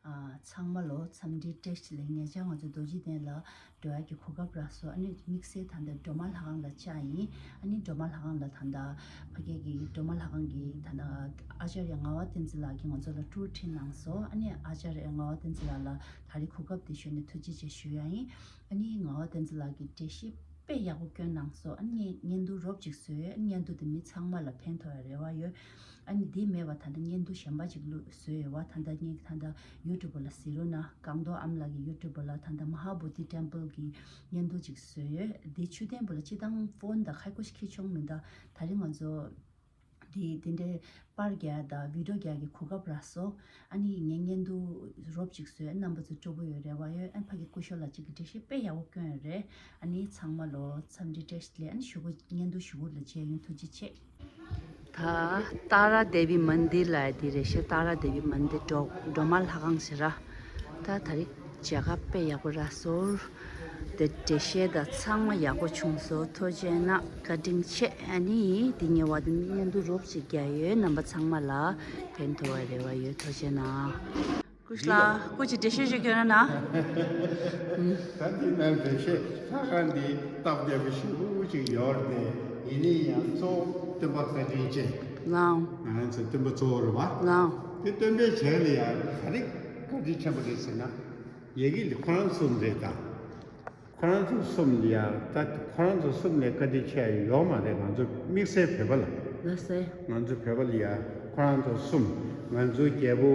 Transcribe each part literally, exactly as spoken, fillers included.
ཨ། ཚང་མ་ལོ་འཚམས་འདྲི་བཀྲ་ཤིས་བདེ་ལེགས། ཉེ་ཆར་ང་ཚོ་རྡོ་རྗེ་གདན་ལ་འགྲོ་ཡག་གི་གོ་སྐབས་རག་སོང་། ཨ་ནི་དམིགས་བསལ་ད་ལྟ་སྒྲོལ་མ་ལྷ་ཁང་ལ་བཅར་ཡིན། ཨ་ནི་སྒྲོལ་མ་ལྷ་ཁང་ལ་ད་ལྟ་ཕ་གི་གི་སྒྲོལ་མ་ལྷ་ཁང་གི་ད་ལྟ་ཨ་ཙརྱ་ངག་དབང་བསྟན་འཛིན་ལགས་ཀྱིས་ང་ཚོ་ལ་ཊུར་ཁྲིད་གནང་སོང་། ཨ་ནི་ཨ་ཙརྱ་ངག་དབང་བསྟན་འཛིན་ལགས་ལ་ད་རེས་གོ་སྐབས་དེ་ཞུས་ནས་ཐུགས་རྗེ་ཆེ་ཞུ་ཡག་ཡིན། ཨ་ནི་ངག་དབང་བསྟན་འཛིན་ལགས་ཀྱིས་འགྲེལ་བཤད་དཔེ་ཡག་པོ་བསྐྱོན་གནང་སོང་། ཨ་ནི་ངས་བརྙན་ཐུང་རོབ་ཅིག་བཟོས། ཨ་ནི་བརྙན་ཐུང་དེ་མི་ཚང་མ་ལ་ཕན་ཐོགས་ཡག་རེ་བ་ཡོད། ཨ་ནི་འདི་མེད་པ་ད་ལྟ་བརྙན་ཐུང་གཞན་པ་ཅིག་བླུགས་བཟོས་ཡོད་པ། ད་ལྟ་ངས་ད་ལྟ་ཡུ་ཊུབ་ལ་གཟིགས་རོགས་གནང་། སྒང་ཏོག་ཨ་མ་ལགས་ཀྱི་ཡུ་ཊུབ་ལ་ད་ལྟ་མ་ཧཱ་བོ་དྷི་ཊེམ་པལ་གྱི་བརྙན་ཐུང་ཅིག་བཟོས་ཡོད། འདི་མཆོད་རྟེན་སྦུག་ལ་སྤྱིར་བཏང་ཕོན་དང་ཁ་ཁོ་ཤི་ཁྱེར་ཆོག་མི་འདུག། ད་རེས་ང་ཚོ་འདི་དེ་འདྲའི་པར་རྒྱག་དང་བི་ཌིའོ་རྒྱག་གི་གོ་སྐབས་རག་སོང་། ཨ་ནི་ངས་བརྙན་ཐུང་རོབ་ཅིག་བཟོས། རྣམ་པ་ཚོ་སྤྲོ་པོ་ཡོད་རེ་བ་ཡོད། ཨ་ནི་ཕ་གི་སྐུ་ཞབས་ལགས་གཅིག་གིས་འགྲེལ་བཤད་དཔེ་ཡག་པོ་བསྐྱོན་ཡོད་རེད། ཨ་ནི་ཚང་མ་ལོ་འཚམས་འདྲི་བཀྲ་ཤིས་བདེ་ལེགས། ཨ་ནི་གཞུག་གུ་བརྙན་ཐུང་གཞུག་གུ་ལ་མཇལ་ཡོང་། ཐུགས་རྗེ་ཆེ། ད་ཏཱ་ར་དེ་བི་མན་དིར་ལབ་ཡག་འདི་རེད་ཤག། ཏཱ་ར་དེ་བི་མན་དིར་སྒྲོལ་སྒྲོལ་མ་ལྷ་ཁང་ཟེར་ར། ད་ད་རེས་མཇལ་ཁ་དཔེ་ཡག་པོ་རག་སོང་། དེ་འགྲེལ་བཤད་དང་ཚང་མ་ཡག་པོ་བྱུང་སོང་། ཐུགས་རྗེ་གནང་། བཀའ་དྲིན་ཆེ། ཨ་ནི་འདི་ཉེ་བ་དེ་བརྙན་ཐུང་རོབ་ཅིག་རྒྱག་ཡོད། རྣམ་པ་ཚང་མ་ལ་ཕན་ཐོགས་པའི་རེ་བ་ཡོད། ཐུགས་རྗེ་གནང་། སྐུ་ཞབས་ལགས། སྐུ་མཁྱེན་འགྲེལ་བཤད་ཅིག་སྐྱོན་ན་ན། ད་འདི་ནང་འགྲེལ་བཤད་ལྷ་ཁང་འདི་སྟབས་བདེ་པོ་ཞེ་པོ་ཅིག་ཡོད་རེད། ཡིན་ན་ཡང་གཙོ་བོ་སྟོན་པ་བཀའ་དྲིན་ཅན། ལགས། ང་རང་ཚོ་སྟོན་པ་གཙོ་བོ་རེད་པ། ལགས། དེ་སྟོན་པའི་རྗེས་ལ་ཡང་ག་རེ་བཀའ་དྲིན་ཆེན་པོ་རེད་ཟེར་ན། ཡ་གི་ལ་ཁོ་རང་གསུམ་རེད་ད། ཁོ་རང་ཚོ་གསུམ་ལ་ཡང་ད་ཁོ་རང་ཚོ་གསུམ་ལས་བཀའ་དྲིན་ཆེ་ཡག་ཡོད་མ་རེད། ང་ཚོ་དམིགས་བསལ་བོད་པ་ལ། ལགས་སེ། ང་ཚོ་བོད་པ་ལ་ཡང་ཁོ་རང་ཚོ་གསུམ། ང་ཚོ་རྒྱལ་པོ་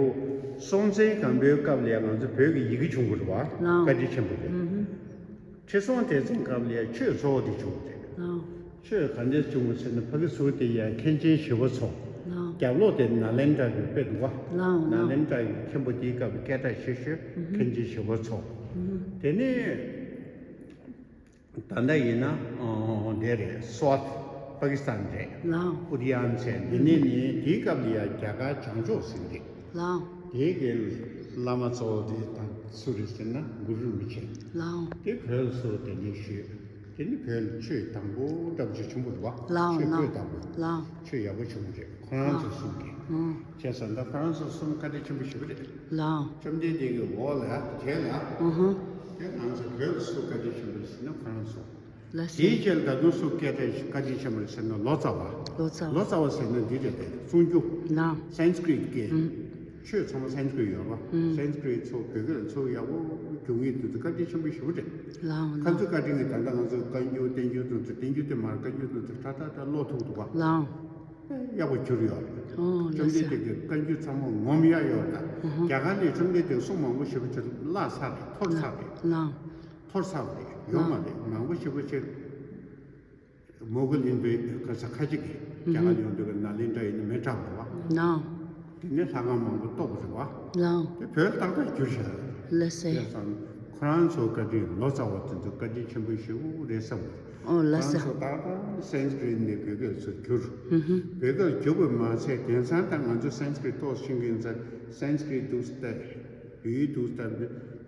སྲོང་བཙན་སྒམ་པོའི་སྐབས་ལ་ཡང་ང་ཚོ་བོད་ཀྱི་ཡི་གེ་བྱུང་དགོས་རེད་པ། ལགས། བཀའ་དྲིན་ཆེན་པོ་རེད། ཨུ་ཧུ། ཁྲི་སྲོང་ལྡེ་བཙན་སྐབས་ལ་ཡང་ཆོས་གཙོ་བོ་དེ་བྱུང་བ་རེད། ལགས། ཆོས་ག་འདྲས་བྱུང་བ་ཟེར་ན་ཕ་གི་ཟུར་དེ་ཡང་མཁན་ཆེན་ཞི་བ་འཚོ། ལགས། རྒྱབ་ལོགས་དེ་ནཱ་ལེནྡྲ་གི་དཔེ་འདུག་པ། ལགས། ནཱ་ལེནྡྲ་གི་མཁན་པོ་དེའི་སྐབས་སྐད་གྲགས་ཆེ་ཤོས་ཨུ་ཧུ། མཁན་ཆེན་ཞི་བ་འཚོ། ཨུ་ཧུ། དེ་ནས་ད་ལྟ་ཡིན་ན་ཨོ་དེ་རེད། སོ་ཐ་པ་ཀི་སི་ཐན་རེད། ལགས། ཨུ་དི་ཡན་ཟེར། འདི་ནས་ནི་དེའི་སྐབས་ལ་ཡང་རྒྱ་གར་བྱང་ཕྱོགས་ཟེར་གི་རེད། ལགས། དེའི་གི་བླ་མ་གཙོ་བོ་དེ་དང་སུ་རེད་ཟེར་ན་གུ་རུ་རིན་པོ་ཆེ། ལགས། དེ་བོད་ལ་སོང་དེ་ནས་བཞུགས། དེ་ནི་བོད་ལ་ཆོས་དང་པོ་འདྲ་པོ་ཅིག་བྱུང་བ་རེད་པ། ལགས། ཆོས་ལགས། བོད་དང་པོ། ལགས། ཆོས་ཡག་པོ་བྱུང་བ་རེད། ཁོ་རང་ཚོ་གསུམ་གྱིས། ཨང་། བྱས་ཙང་ད་ཁོ་རང་ཚོ་གསུམ་བཀའ་དྲིན་ཆེན་པོ་ཞེ་པོ་རེད། ལགས། བཅོམ་ལྡན་འདས་ཀྱི་འོག་ལ་རྒྱལ་ལ། ཨ་ཧ། དེ་ང་ཚོ་བོད་ལ་སུ་བཀའ་དྲིན་ཆེན་པོ་རེད་ཟེར་ན་ཁོ་རང་ཚོ། ལགས་སོ། དེའི་རྗེས་ལ་ད་དུང་སུ་སྐད་གྲགས་བཀའ་དྲིན་ཆེན་པོ་རེད་ཟེར་ན་ལོ་ཙཱ་བ། ལོ་ཙཱ་བ། ལོ་ཙཱ་བ་ཟེར་ན་འདི་རེད་དེ། གསུང་རྒྱུ། ལགས། སན་སི་ཀྲིད་སྐད། ཨུམ། ཆོས་ཚང་མ་སན་སི་ཀྲིད་ཡོད་པ། ཨུམ། སན་སི་ཀྲིད་ཚོ་བོད་སྐད་ཚོ་ཡག་པོ་སྒྱུར་མཁན་དེ་ཚོ་བཀའ་དྲིན་ཆེན་པོ་ཞེ་པོ་རེད། ལགས། ཁོ་ཚོ་བཀའ་དྲིན་གྱིས་ད་ལྟ་ང་ཚོ་བཀའ་འགྱུར་བསྟན་འགྱུར་དེ་ཚོ། བསྟན་འགྱུར་དེ་མར་བཀའ་འགྱུར་དེ་ཚོ་ཁྲ་ཁྲ་ཁྲ་ཀློག་ཐུབ་འདུག་པ། ལགས། ཡག་པོ་གྱུར་ཡོད། ཨོ། བཅོམ་ལྡན་འདས་ཀྱི་བཀའ་འགྱུར་ཚང་མ་ངོམ་ཡག་ཡོད་ད། ཨ་ཧ། རྒྱ་གར་ནས་བཅོམ་ལྡན་འདས་གསུང་མང་པོ་ཞེ་པོ་ཅིག་བརླགས་ཚར་རེད། འཐོར་ཚར་རེད། ལགས། འཐོར་ཚར་བ་རེད། ཡོད་མ་རེད། མང་པོ་ཞེ་པོ་ཅིག་མོ་གྷལ་ཡིན་པའི་ག་ས་ཁ་ཅིག་གིས་རྒྱ་གར་ཡོང་དུས་ཀྱི་ནཱ་ལེནྡྲ་ཡིན་ན་མེ་དྲག་པ་རེད་པ། ལགས། དེ་ནས་ལྷ་ཁང་མང་པོ་གཏོར་བ་རེད་པ། ལགས། དེ་བོད་ཏག་ཏག་གྱུར་བཞག་རེད། ལགས་སེ། བྱས་ཙང་ཁོ་རང་ཚོ་བཀའ་དྲིན། ལོ་ཙཱ་བ་དེ་ཚོ་བཀའ་དྲིན་ཆེན་པོ་ཞེ་པོ་རེད་བསམ་གྱི་འདུག། ཨོ། ལགས་སེ། ཁོ་རང་ཚོ་ཏག་ཏག་སན་སི་ཀྲིད་ནས་བོད་སྐད་ཚུར་བསྒྱུར། ཧུ་ཧུ། བོད་སྐད་བསྒྱུར་བ་མ་ཟད་དེང་སང་ད་ང་ཚོ་སན་སི་ཀྲིད་ཏོག་ཙམ་ཤེས་མཁན་ཚོ་སན་སི་ཀྲིད་འདུག་སྟེ། བོད་ཡིག་འདུག་སྟེ།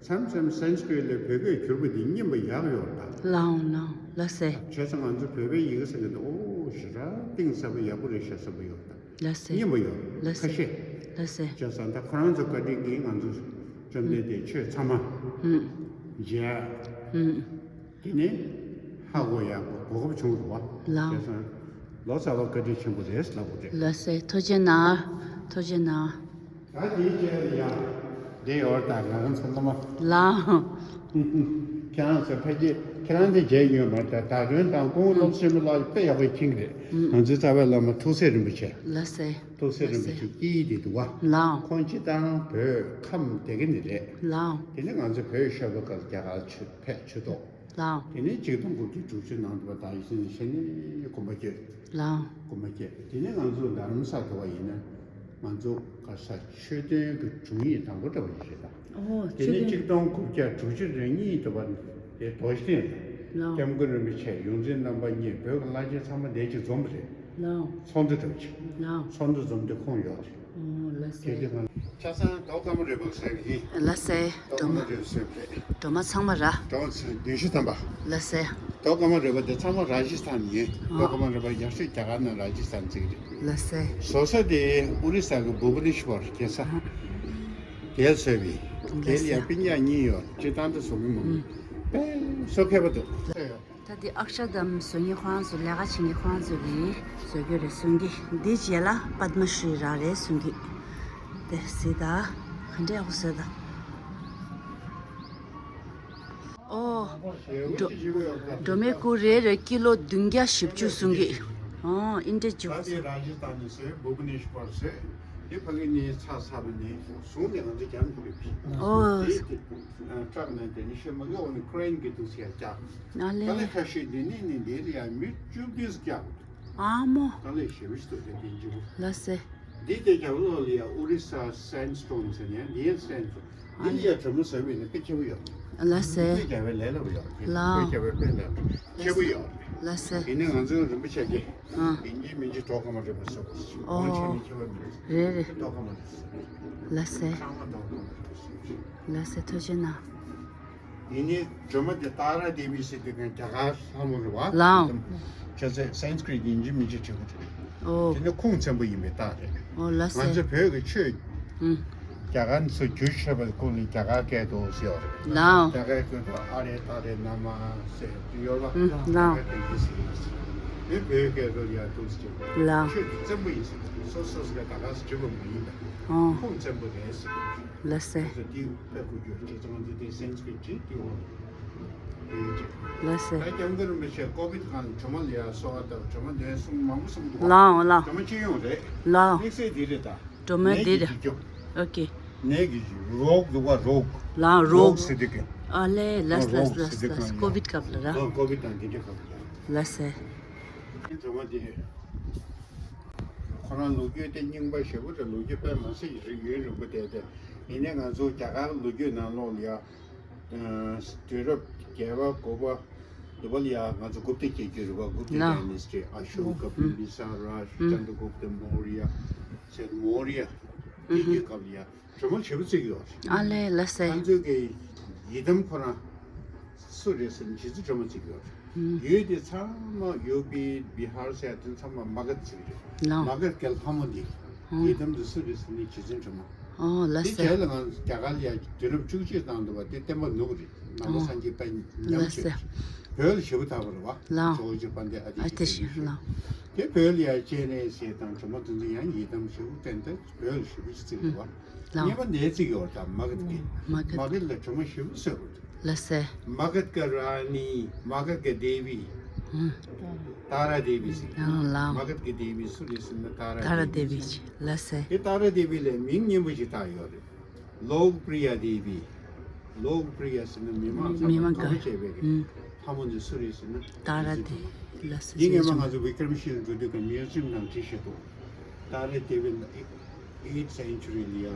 མཚམས་མཚམས་སན་སི་ཀྲིད་ལས་བོད་སྐད་བསྒྱུར་བ་འདི་སྙན་པ་ཡག་ཡོད་རེད་ད། ལགས་འོང་། ལགས་འོང་། ལགས་སེ། བྱས་ཙང་ང་ཚོ་བོད་པའི་ཡི་གེ་ཟེར་མཁན་འདི་ཨོ་ཞེ་དྲག་གཏིང་ཟབ་པོ་ཡག་པོ་རེད་ཤག་བསམ་པ་ཡོད་རེད་ད། ལགས་སེ། སྙན་པོ་ཡོད། ལགས་སེ། ཁ་ཤས། ལགས་སེ། བྱས་ཙང་ད་ཁོ་རང་ཚོ་བཀའ་དྲིན་གྱིས་ང་ཚོ་བཅོམ་ལྡན་འདས་ཆོས་ཚང་མ་ཧུམ། མཇལ། ཧུམ། དེ་ནས་ཧ་གོ་ཡག་གོ་སྐབས་བྱུང་འདུག་པ། ལགས། བྱས་ཙང་ལོ་ཙཱ་བ་བཀའ་དྲིན་ཆེན་པོ་རེད་ལབ་དགོས་རེད། ལགས་སེ། ཐུགས་རྗེ་གནང་། ཐུགས་རྗེ་གནང་། ད་དེའི་རྗེས་ལ་ཡང་འདི་ཡོད་ད། ང་རང་ཚོ་བླ་མ། ལགས། ཁྱེད་རང་ཚོ་ཕལ་ཆེར་ཁྱེད་རང་འདི་མཇལ་མྱོང་མ་རེད། ད་དགོན་དང་ཀོང་པོ་སློབ་ཆེན་པོ་ལ་དཔེ་ཡག་པོ་མཁྱེན་གྱི་རེད། ང་ཚོའི་རྩ་བའི་བླ་མ་ཐུགས་སྲས་རིན་པོ་ཆེ། ལགས་སེ། ཐུགས་སྲས་རིན་པོ་ཆེ་སྐྱེས་ཡུལ་དེ་འདུག་པ། ལགས། ཁོང་སྤྱིར་བཏང་བོད་ཁམས་དེ་ག་ནས་རེད། ལགས། དེ་ནས་ང་ཚོ་བོད་ཤོར་བའི་སྐབས་རྒྱ་གར་ཆོས་ཕེབས་ཆོས་ཐོག། ལགས། དེ་ནས་ཆིག་སྟོང་དགུ་བརྒྱ་དྲུག་ཅུ་ནང་དུ་བ་དྭགས་ཡིག་ཚང་ནས་ཤེས་ནས་དགོན་པ་སྐྱེས། ལགས། དགོན་པ་སྐྱེས། དེ་ནས་ང་ཚོ་རྡ་རམ་ས་དུ་བ་ཡིན་ན་ང་ཚོ་ག་ས་ཆོས་དོན་གྱི་དྲུང་ཡིག་དང་པོ་འདྲ་བ་ཞིག་རེད་ད། ཨོ། དེ་ཆོས་ནས་དོན། ཆིག་སྟོང་དགུ་བརྒྱ་དྲུག་ཅུ་རེ་གཉིས་དུ་བ་དེ་རྡོ་རྗེ་གདན་ལ། ལགས། སྐྱབས་མགོན་རིན་པོ་ཆེ་ཡོངས་འཛིན་རྣམ་པ་གཉིས་བོད་ཀྱི་བླ་ཆེན་ཚང་མ་དེ་གཅིག་འཛོམས་པ་རེད། ལགས། ཚོགས་འདུ་འདྲ་བ་ཅིག། ལགས། ཚོགས་འདུ་འཛོམས་དུས་ཁོང་ཡོད་རེད། ཨོ། ལགས་སེ། དེ་དུས་ང་ཆ་ཚང་རྡོ་ཀ་མ་རི་པ་ཟེར་གི་ཡིན། ལགས་སེ། རྡོ་ཀ་མ་རི་པ་ཟེར་གི་རེད། སྒྲོལ་མ་ཚང་མ་ར། སྒྲོལ་མ་ཚང་བདུན་ཅུ་ཐམ་པ། ལགས་སེ། རྡོ་ཀ་མ་རི་པ་དེ་ཚང་མ་ར་ཇི་སི་ཐན་ཡིན། ཨ། རྡོ་ཀ་མ་རི་པ་ཡག་ཤོས་རྒྱ་གར་ནང་ར་ཇི་སི་ཐན་ཟེར་གི་རེད། ལགས་སེ། བཟོ་ས་དེ་ཨོ་རི་ས་གི་བྷུ་བྷ་ནེ་ཤྭར་རྒྱལ་ས། ཨ། དེར་བཟོས་པའི། དེ་ལ་ཡང་སྤུན་ཀྱག་གཉིས་ཡོད། སྤྱིར་བཏང་དུ་བཟོ་གི་མང་། ཨུམ། དཔེ་བཟོ་མཁས་པ་འདུག་ད་འདི་ཨག་ཤ་དམ་བཟོ་མཁན་ཁོ་རང་ཚོ་ལས་ཀ་བྱེད་མཁན་ཁོ་རང་ཚོ་གིས་བཟོ་རྒྱུ་རེད་གསུང་གི། འདི་རྗེས་ལ་པདྨ་ཤྲི་རག་རེད་གསུང་གི། དེ་སྲིད་ད་ག་འདྲ་ཡག་པོ་བཟོས་ད། ཨོ། སྒྲོ། སྒྲོལ་མའི་སྐུ་རེ་རེ་ཀི་ལོ་བདུན་བརྒྱ་བཞི་བཅུ་གསུང་གི། ཨོ། ཨིན་འདྲ་བཅུ། ད་དེ་ར་ཇི་སྟན་ནས་བཟོས། བྷུ་བྷ་ནེ་ཤ་བར་བཟོས། དེ་ཕ་གི་ནས་ཚ་ཚ་བ་ནས་བཟུང་ནས་ང་ཚོ་རྒྱ་མི་ཁོ་རེ་བྱས། ཨོ། དེ་དེ་ཀྲག་ནས་དེ་ནས་ཤོད་མ་གི་འོ་ནི་ཁྲེན་གི་འདུག་ཟེར་ཡ་རྒྱག་ཨ་ལེ། ད་ལས་ཁ་ཤས་འདི་ནས་ནི་འདི་ལ་ཡ་མི་བཅུ་བདུན་རྒྱག་ཨ་མོ། ད་ལས་ཞེ་པོ་ཞིག་འདུག་དེ་དེ་འཇུ། ལ་སེ། འདི་དེ་རྒྱབ་ལོགས་ལ་ཡ་ཨོ་རི་ས་སན་སི་ཊོན་ཟེར་ནས་འདི་ཡ་སན་སི་ཊོན། འདི་ལ་ཡ་གྲོ་མོ་ཟ་བའི་ནི་དཔེ་ཁྱད་པར་ཡོད། ལ་སེ། དཔེ་རྒྱབ་པའི་ལས་སླ་པོ་ཡོད། ལའོ། དཔེ་རྒྱབ་པའི་དཔེ་ལས་ཁྱད་པར་ཡོད། ལ་སེ། ཡིན་ནའི་ང་ཚོའི་རིན་པོ་ཆེ་གིས་ཨ། ཡིན་གཅིག་མིན་གཅིག་ཐོག་ཁ་མ་རེད་པ་ཟེར་བ། ཨོ། གོང་ཆེན་ནི་ཁྱད་པར་མི་རེད། རེད་རེད། ཐོག་ཁ་མ་རེད་ཟེར། ལ་སེ། ཚང་མ་ཐོག་ཁ་མ་རེད་ཟེར། ལ་སེ། ཐུགས་རྗེ་གནང་། ཡིན་ནའི་སྒྲོལ་མ་དེ་ཏཱ་ར་དེ་བི་ཟེར་དུས་གང་རྒྱ་གར་ལྷ་མོ་རེད་བ། ལའོ། ཁྱེད་ཚོས་སན་སི་ཀྲིཏ་ཡིན་གཅིག་མིན་གཅིག་བྲིས་པ་རེད། ཨོ། དེ་ནི་ཁུངས་བཙན་པོ་ཡིན་པའི་རྟགས་རེད། ཨོ། ལ་སེ། ང་ཚོ་བོད་ཀྱི་ཆོས་ཨུ། རྒྱ་གར་ཚོ་རྒྱུ་ཆད་པ་ཁོ་ལ་རྒྱ་གར་སྐད་དུ་ཟེར་བ་རེད། ལའོ། རྒྱ་གར་སྐད་དུ་ཨ་རེ་ཏཱ་རེ་ན་མ་ཟེར་དུས་ཡོད་ལ། ཨུ། ལའོ། རྒྱ་གར་སྐད་ཀྱི་ཟེར་ཡིན་ཟེར། དེ་བོད་སྐད་དུ་ཡར་འདུག་ཟེར། ལའོ། ཆོས་དེ་བཙན་པོ་ཡིན་ཟེར། སོ་སོ་སོ་སོ་རྒྱ་གར་སྐད་བྲིས་པ་མ་ཡིན་པ། ཨོ། ཁུངས་བཙན་པོ་རེད་ཟེར། ལ་སེ། དེ་དེའི་དཔེ་ཁུ་རྒྱུ་ཁྱེད་ཚོ་ང་ཚོ་དེ་སན་སི་ཀྲིཏ་བྲིས་དེའི་འོག་ལ་ཡོད་ཅིག་ལ་སེ། ད་སྐྱབས་མགོན་རིན་པོ་ཆེ་ཀོ་བིད་སྒང་ལ་གྲོ་མ་ལ་ཡ་གསོལ་བ་བཏབ། གྲོ་མ་འདོན་གསུང་མང་པོ་གསུང་འདུག་ལའོ་ལའོ། གྲོ་མ་སྤྱི་ཡོངས་རེད། ལའོ། དམིགས་བསལ་འདི་རེད་ད། གྲོ་མ་ནད་འདི་ཀྱི་རེད། རྒྱུ། ཨོ་ཀེ། ནད་ཀྱི་རྒྱུ་རོག་འདུག་བ་རོག་ལའོ་རོག། རོག་ཟེར་དུས་ཀྱི། ཨ་ལེ་ལ་སེ། ལ་སེ། ལ་སེ། ཀོ་བིད་སྐབས་ལ་ར། ཨ་ཀོ་བིད་དང་འདི་འདྲ་སྐབས་ལ། ལ་སེ། གྲོ་མ་འདི། ཁོ་རང་ལོ་རྒྱུས་དེ་རྙིང་པ་ཞེ་པོ་རེད། ལོ་རྒྱུས་དཔེ་མ་སྲིད་ཡུན་རིང་པོ་བསྡད་དེ། ཡིན་ནའི་ང་ཚོ་རྒྱ་གར་ལོ་རྒྱུས་ནང་ལོགས་ལ་ཡ། དུས་རབས་བརྒྱད་པ་དགུ་པ་འདི་པ་ལ་ཡ་ང་ཚོ་གུབ་ཏ་རྒྱལ་རྒྱུད་རེད་བ། གུབ་ཏ་ལའོ། ཌའི་ནེ་སི་ཊི། ཨ་ཤོ་ཀ། ཨུ། བི་མ་བི་ས་ར། ཨུ། ཅན་དྲ་གུབ་ཏ། མོ་རི་ཡ་ཟེར། མོ་རི་ཡ། ཨུ། དེ་གི་སྐབས་ལ་ཡ་སྒྲོལ་མ་ཞེ་པོ་བརྩི་གི་ཡོད་རེད། ཨ་ལེ་ལ་སེ། ང་ཚོའི་གི་ཡི་དམ་ཁོ་རང་སུ་རེད་ཟེར་ན་རྗེ་བཙུན་སྒྲོལ་མ་བརྩི་གི་ཡོད་རེད། ཡུལ་དེ་ཚང་མ་ཡུ་པི་བི་ཧར་ཟེར་དེ་ཚང་མ་མ་ག་དྷ་ཟེར་གི་རེད། ལའོ། མ་ག་དྷ་གི་ལྷ་མོ་འདི། ཨོ། ཡི་དམ་དེ་སུ་རེད་ཟེར་ན་རྗེ་བཙུན་སྒྲོལ་མ། ཨོ་ལ་སེ། དེ་རྗེས་ལ་ང་རྒྱ་གར་ལ་ཡ་དུས་རབས་བཅུ་གཅིག་ནང་འདུག་བ། དེ་སྟོན་པ་ནུབ་རེད། ནང་པ། ཨོ། སངས་རྒྱས་དཔལ་ཉམས་ལ་སེ། བྱས། བོད་ལ་ཞེ་པོ་དར་བ་རེད་བ། ལའོ། ཇོ་བོ་རྗེ་དཔལ་ལྡན་ཨ་ཏི་ཨ་ཏི་ཤ་ཤ་ལ། དེ་བོད་ལ་ཡ་སྤྱན་རས་གཟིགས་དང་སྒྲོལ་མ་དེ་ཚོ་ཡང་ཡི་དམ་ཞེ་པོ་བསྟན་ཏེ་བོད་ལ་ཞེ་པོ་ཞིག་བརྩི་གི་རེད་བ། ལའོ། གཉིས་པ་ནས་བརྩི་གི་ཡོད་རེད་ད། མ་ག་དྷ་གི། མ་ག་དྷ། མ་ག་དྷ་ལ་སྒྲོལ་མ་ཞེ་པོ་བརྩི་གི་རེད། ལ་སེ། མ་ག་དྷ་གི་རཱ་ནི། མ་ག་དྷ་གི་དེ་བི། ཨུ། ཏཱ་ར་དེ་བི་ཟེར། ཨ་ལའོ། མ་ག་དྷ་གི་དེ་བི་སུ་རེད་ཟེར་ན་ཏཱ་ར་ཏཱ་ར་དེ་བི། དེ་བི་ཟེར། ལ་སེ། དེ་ཏཱ་ར་དེ་བི་ལ་མིང་སྙན་པོ་ཞིག་བཏགས་ཡོད་རེད། ལོག་པྲི་ཡ་དེ་བི། ལོག་པྲི་ཡ་ཟེར་ན་མི་མང་ཚང་མས་མི་མང་དགའ་པོ་བྱེད་པའི་ཨུ། ལྷ་མོ་འདི་སུ་རེད་ཟེར་ན། ཏཱ་ར་དེ་བི། ལ་སེ། འདི་སྔོན་མ་ང་ཚོ་བི་ཀྲམ་ཤི་ལ་འགྲོ་དུས་ཀྱི་མིའུ་ཛིམ་ནང་བྲིས་བཞག་འདུག་ཏཱ་ར་དེ་བི་ལ་ཨེ་ཊི་སེན་ཅུ་རི་ལ་ཡ་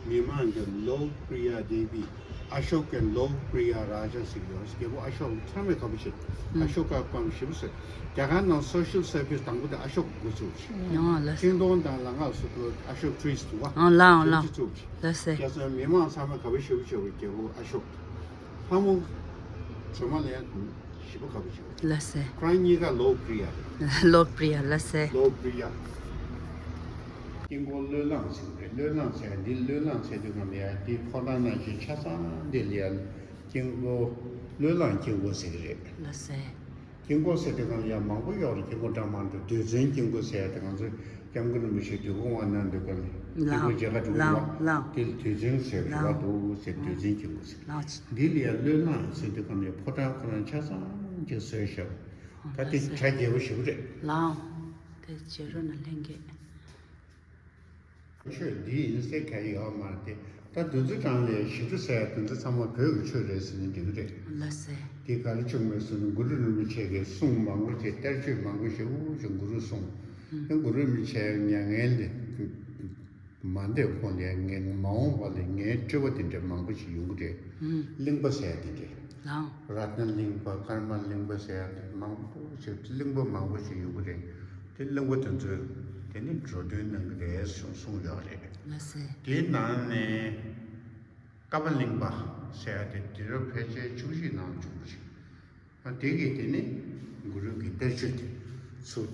མི་མང་གི་ལོག་པྲི་ཡ་དེ་བི། ཨ་ཤོ་ཀའི་ལོག་པྲི་ཡ་རཱ་ཇ་ཟེར་གྱི་ཡོད། རྒྱལ་པོ་ཨ་ཤོ་ཀ་ཚང་མས་དགའ་པོ་བྱེད། ཨུ། ཨ་ཤོ་ཀ་པམ་ཞེ་པོ་ཟེར། རྒྱ་གར་ནང་སོ་ཤལ་སར་བིས་དང་པོ་དེ་ཨ་ཤོ་ཀ་འགོ་བཙུགས་རེད། ཡང་ལ་སེ། ཤིང་སྡོང་དང་ལ་ང་སོགས་ཀྱི་ཨ་ཤོ་ཀ་ཊི་རིས་འདུག་བ། ཨང་ལའོ་ལའོ། དེ་བཙུགས་རེད། ལ་སེ། རྒྱ་ཚོའི་མི་མང་ཚང་མས་དགའ་པོ་ཞེ་པོ་བྱེད་པའི་རྒྱལ་པོ་ཨ་ཤོ་ཀ། ལྷ་མོ་སྒྲོལ་མ་ལ་ཡང་ཞེ་པོ་དགའ་པོ་བྱེད། ལ་སེ། ཁོ་རང་གཉིས་ཀ་ལོག་པྲི་ཡ་རེད། ལོག་པྲི་ཡ། ལ་སེ། ལོག་པྲི་ཡ། དཀྱིལ་འཁོར་བློས་བསླངས་ཟེར་གྱི་རེད། བློས་བསླངས་ཟེར་ཡ་འདི་བློས་བསླངས་ཟེར་དུས་གང་ལ་ཡ་འདི་ཕོ་བྲང་ནང་བཞིན་ཆ་ཚང་འདི་ལ་ཡ་དཀྱིལ་འཁོར་བློས་བསླངས་དཀྱིལ་འཁོར་ཟེར་གྱི་རེད། ལ་སེ། དཀྱིལ་འཁོར་ཟེར་དུས་གང་ལ་ཡ་མང་པོ་ཡོད་རེད། དཀྱིལ་འཁོར་འདྲ་མང་འདྲ། རྡུལ་ཚོན་དཀྱིལ་འཁོར་ཟེར་ཡ་དེ་ང་ཚོ་སྐྱབས་མགོན་རིན་པོ་ཆེ་དུས་འཁོར་དབང་གནང་དུས་གང་ལ་དཀྱིལ་འཁོར་མཇལ་ཁ་གྲུབ་པ་དེ་རྡུལ་ཚོན་ཟེར་གྱི་རེད་འདུག་ཟེར། རྡུལ་ཚོན་དཀྱིལ་འཁོར་ཟེར། འདི་ལ་ཡ་བློས་བསླངས་ཟེར་དུས་གང་ལ་ཡ་ཕོ་བྲང་ཁོ་རང་ཆ་ཚང་ཅིག་བཟོས་བཞག་ད་དེ་གྲ་རྒྱས་པོ་ཞེ་པོ་རེད། ལའོ། དེ་བྱེད་རོགས་གནང་ལྷན་རྒྱས། ཆོས་འདི་ཡིན་ཟེར་ག་ཡོད་མ་རེད་དེ། ད་འདི་ཚོ་གྲངས་ལས་ཞི་ཁྲོ་ཟེར་ཡ་འདི་ཚོ་ཚང་མ་བོད་ཀྱི་ཆོས་རེད་ཟེར་ན་འགྲིག་གི་རེད། ལགས་སེ། འདི་ག་རེ་བྱུང་མེད་ཟེར་ན་གུ་རུ་རིན་པོ་ཆེ་གིས་གསུང་མང་པོ་བྱས། གཏེར་ཆོས་མང་པོ་ཞེ་པོ་ཅིག་གུ་རུས་གསུངས། ཨུ། ཨེ་གུ་རུ་རིན་པོ་ཆེ་མྱ་ངན་ལས་མ་འདས་གོང་ལ་ངས་མ་འོངས་པ་ལ་ངའི་སྤྲུལ་པ་དེ་འདྲ་མང་པོ་ཞིག་ཡོང་གི་རེད། ཨུ། གླིང་པ་ཟེར་ཡ་དེ་འདྲ། ལའོ། རཏྣ་གླིང་པ། ཀརྨ་གླིང་པ་ཟེར་ཡ་དེ་མང་པོ་ཞིག་གླིང་པ་མང་པོ་ཞིག་ཡོང་གི་རེད། དེ་གླིང་པ་དེ་ཚོས་དེ་ནི་འགྲོ་དོན་གནང་གི་རེད་གསུངས་གསུངས་ཡོད་རེད། ལགས་སེ། དེའི་ནང་ནས་ཀ་པ་གླིང་པ་ཟེར་ཡ་དེ་དུས་རབས་ཕལ་ཆེར་བཅུ་གཅིག་ནང་བྱུང་བ་རེད། དེ་གིས་དེ་ནི་གུ་རུ་གི་གཏེར་ཆོས་དེ་ཚུར་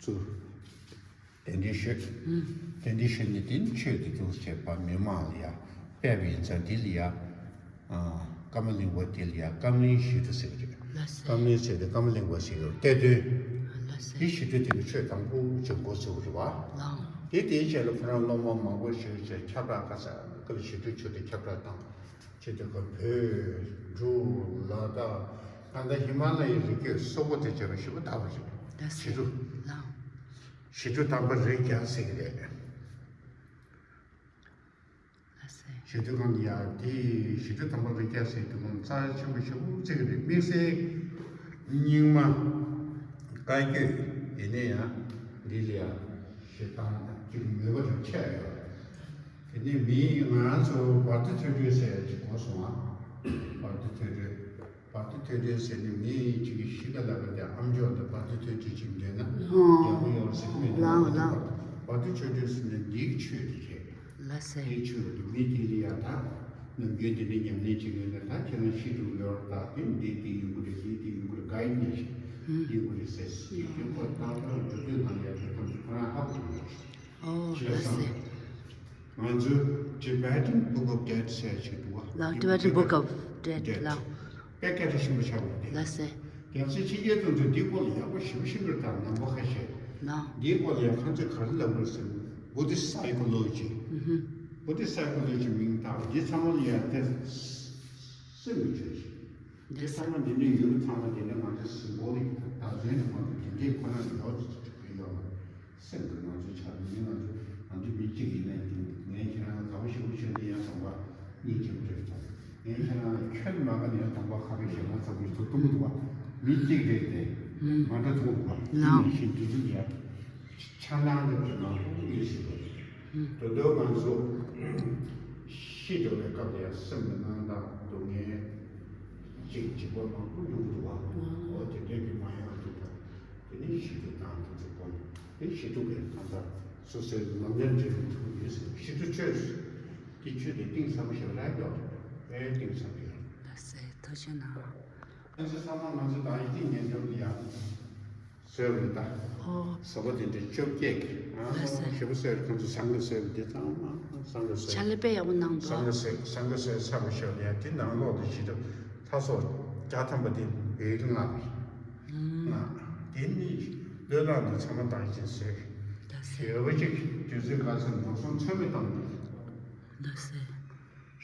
ཚུར་གདན་འདྲེན་ཞུས། ཨུ། གདན་འདྲེན་ཞུས་ནས་དེ་ནི་ཆོས་དེ་ཚུར་བྱས་པ་མི་མང་ལ་ཡ་ བལྟས་པ་ཡིན་ཙང་འདི་ལ་ཡ། ཨ། ཀརྨ་གླིང་པ་འདི་ལ་ཡ་ཀརྨ་གླིང་ཞི་ཁྲོ་ཟེར་གྱི་རེད། ལགས་སེ། ཀརྨ་གླིང་ཟེར་ཏེ་ཀརྨ་གླིང་པ་ཟེར་གྱི་རེད། གཏེར་སྟོན། ལགས་སེ། འདི་ཞི་ཁྲོ་དེ་གི་ཆོས་དང་པོ་ཅིག་འགོ་བཙུགས་པ་རེད་བ། ལགས། དེ་དེའི་རྗེས་ལ་ཁོ་རང་སློབ་མ་མང་པོ་ཞིག་བྱས་ཁྱབ་བསྒྲགས་ག་ས་ག་ལ་ཞི་ཁྲོའི་ཆོས་དེ་ཁྱབ་བསྒྲགས་བཏང་། ཅེས་དེ་ཁོ་བོད། འབྲུག་ལ་དྭགས། ད་ལྟ་ཧི་མ་ལ་ཡའི་རི་རྒྱུད་སོག་པོ་དེ་བྱས་པ་ཞེ་པོ་དར་བ་རེད། ལགས་སེ། ཞི་ཁྲོ། ལགས། ཞི་ཁྲོ་དམ་པ་རིགས་བརྒྱ་ཟེར་གྱི་རེད། ལགས་སེ། ཞི་ཁྲོ་གང་ཡ་དེ་ཞི་ཁྲོ་དམ་པ་རིགས་བརྒྱ་ཟེར་དུས་ཁོང་རྩ་ཆེན་པོ་ཞེ་པོ་བརྩི་གི་རེད། དམིགས་བསལ་རྙིང་མ་བཀའ་བརྒྱུད་ཡིན་ན་ཡང་འདི་ལ་ཡང་ཞེ་སྡང་དང་གཅིག་མོས་པ་དང་ཆད་ཡོད། དེ་ནས་མིའི་ང་རང་ཚོ་བར་དོ་ཐོས་གྲོལ་ཟེར་ཡ་ཅིག་གོ་སོང་ཨ། བར་དོ་ཐོས་གྲོལ། བར་དོ་ཐོས་གྲོལ་ཟེར་ནས་མི་གཅིག་གིས་གཞི་ཀ་ལ་ཀ་དེ་ཨམ་ཅོག་དང་བར་དོ་ཐོས་གྲོལ་ཅིག་འདོན་ན་ཡག་པོ་ཡོད་ཟེར་གི་མེད། ལའང་ལའང་། བར་དོ་ཐོས་གྲོལ་ཟེར་ནས་འདིའི་ཆོས་དེ་རེད། ལགས་སེ། འདིའི་ཆོས་དེ་མི་དེ་ལ་ཡ་ད་ནམ་རྒྱུན་དེ་འདྲའི་ཉམས་ལེན་བྱེད་མཁན་ལ་ད་ཁྱེད་རང་ཤི་འགྲོ་ཡོད་རེད། ད་དེ་འདི་དེ་ཡིན་དགོས་རེད། འདི་དེ་ཡིན་དགོས་རེད། ག་ཡིན་ནས་ཤི་ཡིན་དགོས་རེད་ཟེར་ཞིག་ཁོ་ཏང་ཏང་འགྲོ་དུས་ནང་ཡ་དེ་ཁོ་ཚོ་ཁོ་རང་ཧ་གོ་མི་འདུག་ཨོ། ལགས་སེ། ང་ཚོའི་Tibetan Book of Dead ཟེར་ཞིག་འདུག་བ། ལགས། Tibetan Book of Dead། Dead། ལགས། དཔེ་སྐད་གྲགས་ཆེན་པོ་ཆགས་པ་རེད། ལགས་སེ། རྒྱལ་སྲས་ཆོས་རྒྱལ་དེ་ཚོས་འདིའི་སྐོར་ལ་ཡག་པོ་ཞེ་པོ་ཤེས་ཀྱི་རེད། ད་རྣམ་པ་ཁ་ཤས། ལགས། འདིའི་སྐོར་ལ་ཡང་ཁོ་ཚོས་ག་རེ་ལབ་དགོས་ཟེར་ན། Buddhist psychology། ཨུ་ཧུ། Buddhist psychology མིང་བཏགས་པ་འདི་ཚང་མ་ལ་ཡང་དེ་སེམས་ཀྱི་ཆོས་ཤིག་འདི་ཚང་མ་འདི་འདྲའི་ཡུལ་ཚང་མ་འདི་འདྲ་ང་ཚོའི་symbolic་དང་བདག་འཛིན་དུ་མ་འདུག་འདི་འདྲའི་ཁོ་ན་ཡོད་ཅིག་ཡོད་མ་རེད། སེམས་ཀྱི་ང་ཚོའི་ཆ་ནས་ང་ཚོ་ང་ཚོ་མི་གཅིག་ཡིན་ནའི་ངས་ཁྱེད་རང་ལ་དགའ་པོ་ཞེ་པོ་བྱས་ཏེ་ཡང་དང་པོ་སྙིང་རྗེ་པོ་རེད་དང་། ངས་ཁྱེད་རང་ལ་ཁྱོད་མ་དགའ་ནས་ཡང་དང་པོ་ཁ་པའི་ཞེ་དྲག་ཚ་པོ་ཞིག་ཏུ་གཏོང་གི་འདུག་བ། མི་གཅིག་རེད་དེ། ཨུམ། མ་འདྲ་ཐུག་པ། ལའང་། དེ་ནས་ཤིན་ཏུ་ཅིག་ཡ། ཆགས་སྡང་འདྲ་པོ་ཞིག་ནང་དུ་ཡོད་བཞིན་པ་རེད། ཨུམ། དོན་དུ་ང་ཚོ་ཤི་འགྲོ་བའི་སྐབས་ལ་ཡང་སེམས་ཀྱི་སྣང་དག་སྡུག་བསྔལ་གཅིག་འཇིགས་པ་མང་པོ་ཡོང་གི་འདུག་བ། ཨོ་དེ་འདྲའི་གི་མ་ཡོང་ཐུབ་པ། དེ་ནས་ཞི་ཁྲོ་དང་དེ་ཚོ་སྒོམ། དེ་ཞི་ཁྲོ་གི་གང་ལྟར་སོ་སོའི་ནམ་ཡང་འབྲལ་མི་ཐུབ་ཡོད་ཟེར། ཞི་ཁྲོ་ཆོས་དེ་ཆོས་དེ་གཏིང་ཟབ་པོ་ཞིག་རག་ཡོད་རེད། དཔེ་གཏིང་ཟབ་ཡོད་རེད། ལགས་སེ། ཐུགས་རྗེ་གནང་། ང་ཚོ་ཚང་མ་ང་ཚོ་ད་ཡིད་ཀྱི་ཉན་སྒྲུབ་ལ་ཡང་བཟོས་པ་རེད་ད། ཨོ། བཟོ་པ་དེ་འདྲ་བཅོ་བརྒྱད་ཀྱི། ལགས་སེ། ཞེ་པོ་བཟོས་རེད། ཁོང་ཚོ་བཟང་གི་བཟོས་པ་དེ་ཚང་མ་བཟང་གི་བཟོས། ཕྱག་ལས་དཔེ་ཡག་པོ་གནང་འདུག་བཟང་གི་བཟོས་བཟང་གི་བཟོས་ཚར་བ་ཞོར་ལ་ཡང་དེ་ནང་ལོགས་དུ་ཞི་ཁྲོ་ལྷ་ཚོགས་བརྒྱ་ཐམ་པ་དེ་བེའུ་ལྔ་རེད། ལྔ། དེ་ནི་བློས་བསླངས་དེ་ཚང་མ་བདག་བཞིན་བཟོས། ལགས་སེ། ཞེ་པོ་ཅིག་དུས་ཚོད་ག་ཚོད་འགྲོ་སོང་ཚོད་མེད་བཏང་འདུག་ལགས་སེ།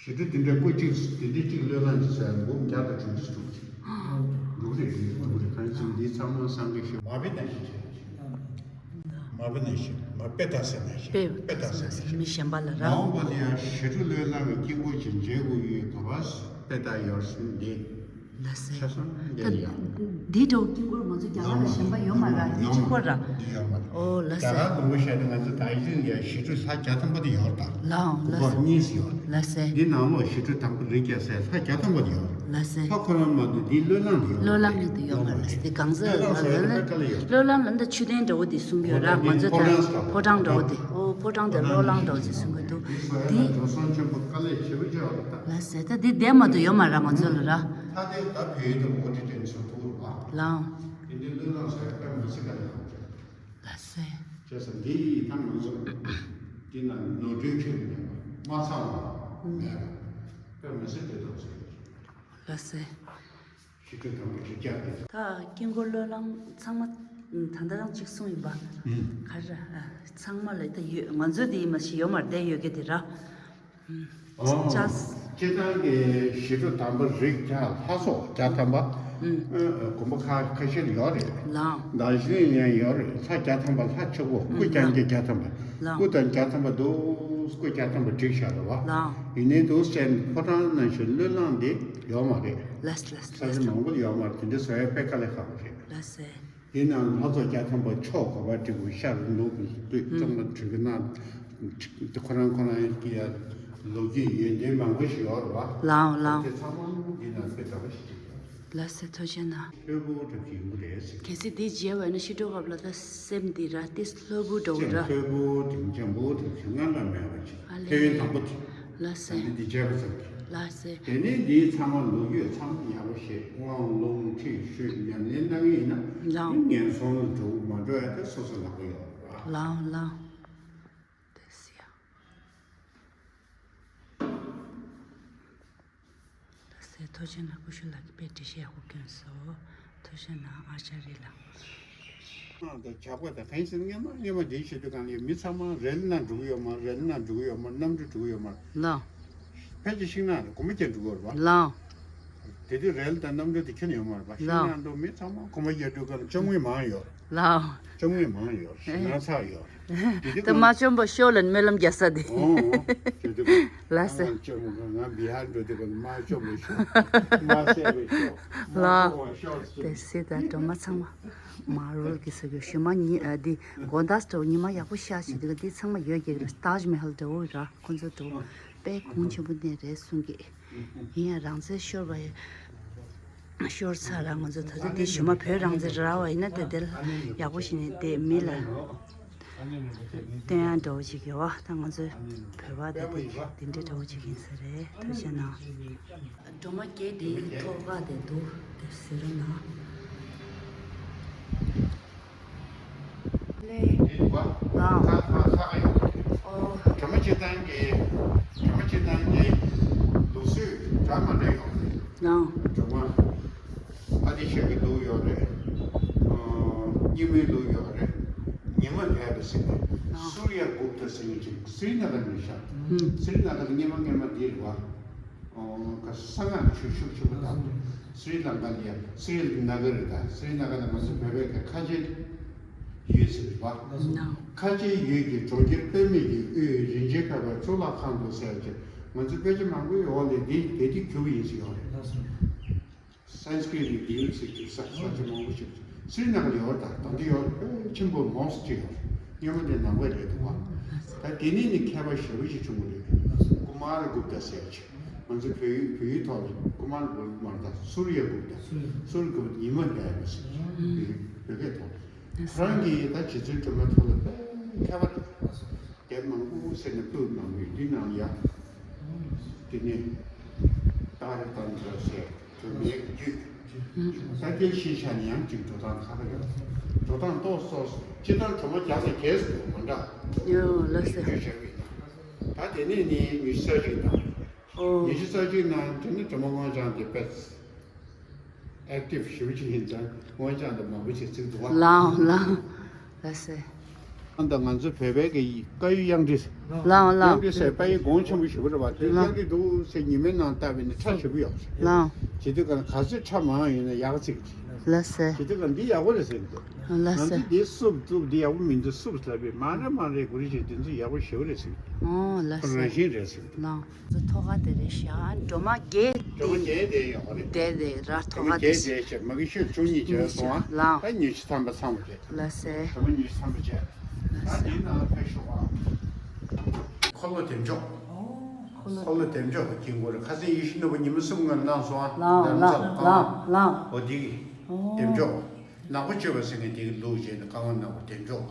ཞི་ཁྲོ་དེ་འདྲའི་སྐུ་གཅིག་དེ་འདྲའི་གཅིག་བློས་བསླངས་ཀྱི་ཟེར་འབུམ་བརྒྱ་དང་དྲུག་ཅུ་དྲུག་ཅིག་འདུག་རེད། འདུག་རེད། གང་ཅི་འདི་ཚང་མ་སངས་རྒྱས་ཞེས་མ་པའི་ནང་བཞིན་བྱས། མ་པའི་ནང་བཞིན་མ་དཔེ་ལྟ་ས་ནང་བཞིན། དཔེ་ལྟ་ས་ནང་བཞིན། མི་གཞན་པ་ལ་ར། མ་འོངས་པ་ལ་ཡང་ཞི་ཁྲོ་བློས་བསླངས་ཀྱི་དཀྱིལ་འཁོར་གྱི་འཇལ་དགོས་ཡོད་ག་བ་དཔེ་ལྟ་ཡོད་ཟིན་ཏེ། ལགས་སེ། ཆ་ཚང་ད་འདི་ཡང་། འདི་འདྲ་བོ་དཀྱིལ་འཁོར་ང་ཚོ་རྒྱ་གར་ལ་གཞན་པ་ཡོད་མ་རེད། འདི་གཅིག་པོ་ར། འདི་ཡོད་མ་རེད། ཨོ་ལགས་སེ། རྒྱ་གར་དང་པོ་བཤད་ན་ང་ཚོ་ད་ཡིན་ཡ་ཞི་ཁྲོ་ལྷ་བརྒྱ་ཐམ་པ་དེ་ཡོད་རེད་ད། ལའང་ལགས་སེ། སྐུ་འཁོར་གཉིས་སུ་ཡོད་རེད། ལགས་སེ། འདི་ནང་ལོགས་ཞི་ཁྲོ་དམ་པ་རིགས་བརྒྱ་ཟེར་ལྷ་བརྒྱ་ཐམ་པ་དེ་ཡོད་རེད། ལགས་སེ། ལྷ་ཁོ་རང་མ་གཏོགས་འདི་བློས་བསླངས་དེ་ཡོད་མ་རེད། བློས་བསླངས་ལ་འདི་གང་ཟག་བློས་བསླངས་ཟེར་ན་བློས་བསླངས་ལ་འདི་མཆོད་རྟེན་འདྲ་བོ་དེ་གསུང་གི་ཡོད་ར། ང་ཚོ་ད་ཕོ་བྲང་འདྲ་བོ་དེ། ཨོ་ཕོ་བྲང་དེ་བློས་བསླངས་འདྲ་བོ་ཅིག་གསུང་གི་འདུག་འདི་འདི་ཚོ་ཡང་འགྲོ་སོང་ཆེན་པོ་དཀའ་ལས་ཞེ་པོ་ཅིག་ཡོད་རེད་ད། ལགས་སེ། ད་འདི་བསྡད་མ་གཏོགས་ཡོད་མ་རེད་ང་ཚོ་ལ་ར། ད་དེ་ད་བོད་ཡིག་དང་འོ་དེ་དེ་ཚོ་ཐུག་རུ་བ། ལའང་། དེ་འདི་བློས་བསླངས་ཟེར་ཡ་དཔེ་མི་སྲིད་དཀའ་ལས་ཡོད་རེད། ལགས་སེ། བྱས་ཙང་འདི་ཡིས་ད་ང་ཚོ་འདི་ན་ནོར་འཁྲུལ་ཁྱོན་ནས་མ་ཚང་བ་མེད་པ་དཔེ་མི་སྲིད་དེ་ཐོག་ཚོད། ལགས་སེ། ཞི་ཁྲོ་དམ་པ་རིགས་བརྒྱ་དེ། ད་དཀྱིལ་འཁོར་བློས་བསླངས་ཚང་མ་ད་ལྟ་རང་གཅིག་གསུངས་ཡིན་པ། ཨུ། ག་རེ་ར། ཚང་མ་ལ་ད་ཡོད། ང་ཚོ་འདི་མ་གཞི་ཡོད་མ་རེད། ཡོད་གི་དེ་ར། ཨོ། ཅག་སྤྱིར་བཏང་གི་ཞི་ཁྲོ་དམ་པ་རིགས་བརྒྱ་ལྷ་ཚོགས་བརྒྱ་ཐམ་པ། ཨུ། ཨ། དགོན་པ་ཁ་ཁ་ཤས་ལ་ཡོད་རེད། ལའང་། བདག་གཞན་ཡང་ཡོད་རེད། ལྷ་བརྒྱ་ཐམ་པ་ལྷ་ཆོས་སྐུ་སྐུ་རྐྱང་རྐྱང་བརྒྱ་ཐམ་པ། ལའང་། སྐུ་དང་བརྒྱ་ཐམ་པ་འདུག་སྐུ་བརྒྱ་ཐམ་པ་བསྒྲིགས་བཞག་རེད་བ། ལའང་། ཡིན་ནའི་འདུག་སེ་ཕོ་བྲང་ནང་བཞིན་བློས་བསླངས་དེ་ཡོད་མ་རེད། ལགས་ལགས་ས་ཆ་མང་པོ་ལ་ཡོད་མ་རེད། དེ་འདྲ་བཟོ་ཡ་དཔེ་དཀའ་ལས་ཁག་པོ་རེད། ལགས་སེ། ཡིན་ནའང་ལྷ་ཚོགས་བརྒྱ་ཐམ་པ་ཕྱོགས་ག་པར་བསྒྲིགས་དགོས། ཤར་ནུབ་ལྷོ་སྟོད་ཨུ། བྱང་ལ་བསྒྲིགས་ན། ཁོ་རང་ཁོ་རང་གི་ཡ་ལོ་རྒྱུས་ཡོན་ཏན་མང་པོ་ཞིག་ཡོད་རེད་བ། ལའང་ལའང་། དེ་ཚང་མ་འདི་ན་དཔེ་འདྲ་པོ་ཞིག་རེད། ལགས་སེ། ཐུགས་རྗེ་གནང་། ལྷོད་པོ་འདྲ་ཞིག་ཡོང་གི་རེད་ཟེར། གལ་སྲིད་འདི་མཇལ་བ་ཡིན་ན་ཤི་འགྲོ་སྐབས་ལ་ད་སེམས་འདི་ར་ཏིས་ལྷོད་པོ་འདྲ་བོ་ར། སེམས་ལྷོད་པོ་དེ་འཇམ་པོ་དེ་ཚོ་སྔར་ལ་མེད་པ་ཅིག་ཨ་ལེ། ཕན་ཡོན་དང་པོ་དེ། ལགས་སེ། ད་འདི་འདི་མཇལ་བ་ཙམ་གྱིས། ལགས་སེ། དེ་ནས་འདིའི་ཚང་མ་ལོ་རྒྱུས་ཚང་མ་ཡག་པོ་ཤེས། དབང་ལུང་ཁྲིད་ཞུས་ཉམས་ལེན་གནང་གི་ཡིན་ན། ལའང་། ངན་སོང་ལ་འགྲོ་མ་འགྲོ་ཡ་དེ་སོ་སོ་ལག་པ་ཡོད་རེད་བ། ལའང་ལའང་། དེ་སི་ཡ། ཐུགས་རྗེ་གནང་། ཀུ་ཤུ་ལགས་ཀྱིས་དཔེ་འགྲེལ་བཤད་ཡག་པོ་བསྐྱོན་སོང་། ཐུགས་རྗེ་གནང་ཨ་ཅཱ་རི་ལགས། དང་ཇག་པ་དང་གང་ཡིན་ཟེར་ན། སྔན་མ་སྔན་མ་འདི་བྱེད་དུས་གང་ལ་མི་ཚང་མ་རེལ་ནང་འགྲོ་གི་ཡོད་མ་རེད། རེལ་ནང་འགྲོ་གི་ཡོད་མ་རེད། གནམ་གྲུ་འགྲོ་གི་ཡོད་མ་རེད། ལགས། ཕལ་ཆེར་ཤིང་ནགས་རེད། གོམ་པ་བརྒྱབ་འགྲོ་གི་ཡོད་རེད་པ། ལགས། དེ་དུས་རེལ་དང་གནམ་གྲུ་དེ་ཁྱོན་ཡོད་མ་རེད་པ། ཤིང་ལགས། ནགས་འགྲོ་མི་ཚང་མ་གོམ་པ་བརྒྱབ་འགྲོ་གི་ལ་ཅ་དངོས་མང་ཡོད་རེད། ལགས། ཅ་དངོས་མང་ཡོད་རེད། ཤིང་ནགས་ཚ་ཡོད་རེད། དེ་དུས་ད་གང་མ་བཅོམ་པ་ཤོ་ལ་སྨོན་ལམ་རྒྱག་ས་དེ། ཨོ་ཨོ། དེ་དུས་གང་ལགས་སོ། ང་བཅོམ་ང་བི་ཧར་འགྲོ་དུས་གང་མ་བཅོམ་པ་ཤོ། མ་བསད་པ་ཤོ། མ་ལགས། བཅོམ་པ་ཤོ། དེ་སྲིད་ད་སྒྲོལ་མ་ཚང་མ་མ་རོལ་གྱི་ཟེར་གྱི་ཞུ་མ་ཉི་ཨ་འདི་དགོང་དག་སྤྲོ་ཉི་མ་ཡག་པོ་ཤར་བྱེད་དུས་འདི་ཚང་མ་ཡོད་ཀྱི་རེད། ཏཱཇ་མ་ཧལ་འདྲ་བོ་ར་ཁོང་ཚོ་འདྲ་བོ་དཔེ་གོང་ཆེན་པོ་གནས་རེད་གསུང་གི། ཡིན་ཡང་རང་བཙན་ཤོར་བ་ཡ། ཤོར་ཚར་ར་ང་ཚོ་ད་ལྟ་འདི་ཞུ་མ་བོད་རང་བཙན་རག་པ་ཡིན་ན་ད་དེ་ལ་ཡག་པོ་ཞིག་ནས་དེ་མི་ལ་བསྟན་ཡག་འདྲ་བོ་ཅིག་ཡོད་པ། ད་ང་ཚོའི་བོད་པ་དེ་དེ་འདྲ་འདྲ་བོ་ཅིག་ཡིན་ས་རེད། ཐུགས་རྗེ་གནང་། སྒྲོལ་མ་བརྒྱད་དེ་ཐོག་ཁ་དེ་འདུག་དེ་ཟེར་ན། ལེ། ལའང་། ཨོ། སྒྲོལ་མ་སྤྱིར་བཏང་གི། སྒྲོལ་མ་སྤྱིར་བཏང་གི་ལུགས་སྲོལ་འདྲ་མི་འདྲ་ཡོད་རེད། ལའང་། སྒྲོལ་མ་ཨ་ཏི་ཤ་གི་འདུག་ཡོད་རེད། ཨོ། རྙིང་མའི་ལུགས་ཡོད་རེད། ཉི་མ་བསྡད་པ་ཟེར་ནས། ཨོ། སུར་ཡ་གུབ་ཏ་ཟེར་མཁན་ཅིག་སི་རི་ན་གར་ནས་ཤར། ཧུམ། སི་རི་ན་གར་སྔོན་མ་སྔོན་མ་འདི་རེད་པ། ཨོ། ག་གསང་སྔགས་ཆོས་ཤུགས་ཆེན་པོ་དང་། སི་རི་ལང་ཀ་ལ་ཡ་སི་རི་ན་ག་རེད་ད། སི་རི་ན་ག་ལ་ང་ཚོ་བོད་པའི་ག་ཁ་ཆེ་ཡུལ་ཟེར་བ། ཁ་ཆེ་ཡུལ་གྱི་གྲོང་ཁྱེར་དཔེ་མེད་ཀྱི་དབུས་རིན་ཆེན་ཁ་བའི་གཙུག་ལག་ཁང་དུ་ཟེར་གྱི་ང་ཚོ་དཔེ་ཆ་མང་པོའི་འོག་ལས་འདི་དེ་འདི་གྱུར་ཡིན་ཟེར་ཡོད་རེད། སན་སི་ཀྲིད་ནས་དེའུ་ཚིག་གི་ས་ས་ཆ་མང་པོ་ཞིག་སི་རི་ན་གར་ཡོད་རེད། ད་དེ་ཡོད་རེད། ཆེན་པོ་མོ་སི་ཅིག་ཡོད་རེད། སྔོན་མ་དེ་ནང་པ་རེད་འདུག་པ། ད་དེ་ནས་ནི་མཁས་པ་ཞེ་པོ་ཞིག་བྱུང་བ་རེད། ཀུ་མ་ར་གུབ་ཏ་ཟེར་ཅིག་ང་ཚོ་བོད་ཡིག་བོད་ཡིག་ཐོག་ལ་ཀུ་མ་ར་གུབ་ཏ་མ་རེད་ད། སུར་ཡ་གུབ་ཏ། སུར་གུབ་ཏ་ཉི་མ་བསྡད་པ་ཟེར་བོད་ཡིག་བོད་སྐད་ཐོག་ལ། ཁོ་རང་གིས་ད་རྗེ་བཙུན་སྒྲོལ་མ་ཐོག་ལ་དཔེ་མཁས་པ་རེད། དེབ་མང་པོ་ཟེར་ནས་ཕུལ་གནང་བའི་འདི་ནང་ཡང་། དེ་ནས་ཏཱ་རེ་ཏན་ཏྲ་ཟེར་སྒྲོལ་མའི་རྒྱུད། ས་སྐྱའི་ཤེས་བྱ་ནི་ཡང་ཅིག་འགྲོ་སྟངས་ཁག་ཡོད། འགྲོ་སྟངས་ཏོག་ཙམ་སྤྱིར་བཏང་སྒྲོལ་མ་རྒྱག་ས་རྒྱས་སུ་འདུག་མ་འདྲ། ཡོ་ལགས་སེ། རྒྱུད་བཤད་པའི་ནང་། ད་དེ་ནས་ནི་ཉི་ཤུ་རྩ་གཅིག་དང་། ཨོ། ཉི་ཤུ་རྩ་གཅིག་ནང་དེ་ནི་སྒྲོལ་མ་སྔོན་བྱོན་དེ་དཔེ་ཨེག་ཊིབ་ཞེ་པོ་ཅིག་ཡིན་ཙང་སྔོན་བྱོན་དེ་མང་པོ་ཞིག་བརྩིགས་འདུག་བ། ལའང་ལའང་། ལགས་སེ། ཨ་ད་ང་ཚོ་བོད་པའི་གི་བཀའ་ཡི་གཡང་ཏྲིག་ལའང་ལའང་། གཡང་ཏྲིག་ཟེར་བཀའ་ཡི་གོང་ཆེན་པོ་ཞེ་པོ་རེད་བ། དེ་ལའང་། གཡང་ཏྲིག་འདུག་ཟེར་ཉི་མའི་ནང་བཏབ་པས་ནི་ཁྲ་ཞེ་པོ་ཡོད་རེད། ལའང་། བྱེད་དུས་གང་ག་ཚོད་ཁྲ་མང་ཡོད་ན་ཡག་ཅིག་རེད། ལགས་སེ། བྱེད་དུས་གང་འདི་ཡག་པོ་རེད་ཟེར་གི་འདུག་ལགས་སེ། ང་ཚོ་འདི་སུབ་བཙུགས་འདི་ཡག་པོ་མི་འདུག་སུབ་ལབ་པས་མ་རེད་མ་རེད་གོ་རེ་བྱེད་འདི་ཚོ་ཡག་པོ་ཞེ་པོ་རེད་ཟེར་གི་འདུག་ཨོ་ལགས་སེ། རང་བཞིན་རེད་ཟེར་གི་འདུག་ལའང་། ཚོ་ཐོག་ཁ་དེ་རེད་ཤག་སྒྲོལ་མ་བརྒྱད་སྒྲོལ་མ་བརྒྱད་དེ་ཡོད་རེད། དེ་དེ་ར་ཐོག་ཁ་དེ། སྒྲོལ་མ་བརྒྱད་དེ་བྱས་མ་གི་ཤོད་བཅུ་གཉིས་བྱས་སོང་ཨ། ལའང་། ད་ཉི་ཤུ་ཐམ་པ་ཚང་བ་རེད། ལགས་སེ། སྒྲོལ་མ་ཉི་ཤུ་ཐམ་པ་བྱས། ད་དེའི་ནང་ལ་ཕེབས་ཤོག་ཨ། འཁོར་ལོ་བདེ་མཆོག་འཁོར་ལོ་བདེ་མཆོག་གི་དཀྱིལ་འཁོར་ཁ་སང་ཡེ་ཤེས་ནོར་བུ་ཉི་མ་གསུམ་སྔོན་གནང་སོང་ཨ། ལའང་ལའང་ལའང་ལའང་། འོ་དེ་གི་བདེ་མཆོག་ནག་པོ་སྤྱོད་པ་ཟེར་མཁན་དེ་གི་ལུགས་བྱས་ནས་བཀའ་དབང་གནང་བ་བདེ་མཆོག་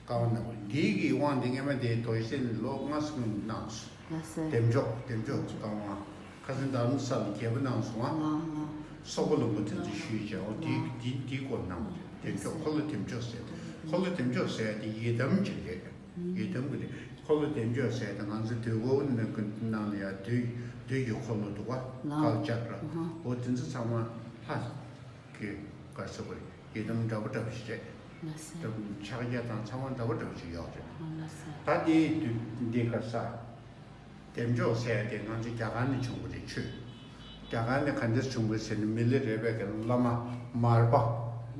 བཀའ་དབང་གནང་བ་འདི་གི་དབང་འདི་སྔོན་མ་དེ་རྡོ་རྗེ་གདན་ལོ་ལྔ་གསུམ་གནང་སོང་། ལགས་སེ། བདེ་མཆོག་བདེ་མཆོག་བཀའ་དབང་ཁ་སང་རྡ་རམ་ས་ལ་རྒྱས་པ་གནང་སོང་ང་། ལའང་ལའང་། སོག་པོ་ལུང་པ་དེ་ཚོ་ཞུས་བྱས་འོ་དེ་ལའང་། དེ་དེའི་སྐོར་གནང་བ་རེད། བདེ་མཆོག་འཁོར་ལོ་བདེ་མཆོག་ཟེར། འཁོར་ལོ་བདེ་མཆོག་ཟེར་ཡ་དེ་ཡི་དམ་ཅིག་རེད། ཡི་དམ་གི་རེད། འཁོར་ལོ་བདེ་མཆོག་ཟེར་ཡ་དེ་ང་ཚོ་དུས་འཁོར་ནང་ལ་ཡ་དུས་དུས་ཀྱི་འཁོར་ལོ་འདུག་ག་ལའང་། ཀ་ལ་ཙཀྲ། ཨ་ཧ། འོ་དེ་ཚོ་ཚང་མ་ལྷ། གི་ག་རེ་ཟེར་དགོས་རེད། ཡི་དམ་འདྲ་པོ་འདྲ་པོ་ཞིག་རེད། ལགས་སེ། ཕྱག་རྒྱ་དང་ཚང་མ་འདྲ་པོ་འདྲ་པོ་ཞིག་ཡོད་རེད། ཨ་ལགས་སེ། ད་དེའི་དུས་འདི་ག་ས། བདེ་མཆོག་ཟེར་ཡ་དེ་ང་ཚོ་རྒྱ་གར་ནས་བྱུང་བ་རེད་ཆོས། རྒྱ་གར་ནས་ག་འདྲས་བྱུང་བ་ཟེར་ན་མི་ལི་རས་པའི་གི་བླ་མ་མར་པ།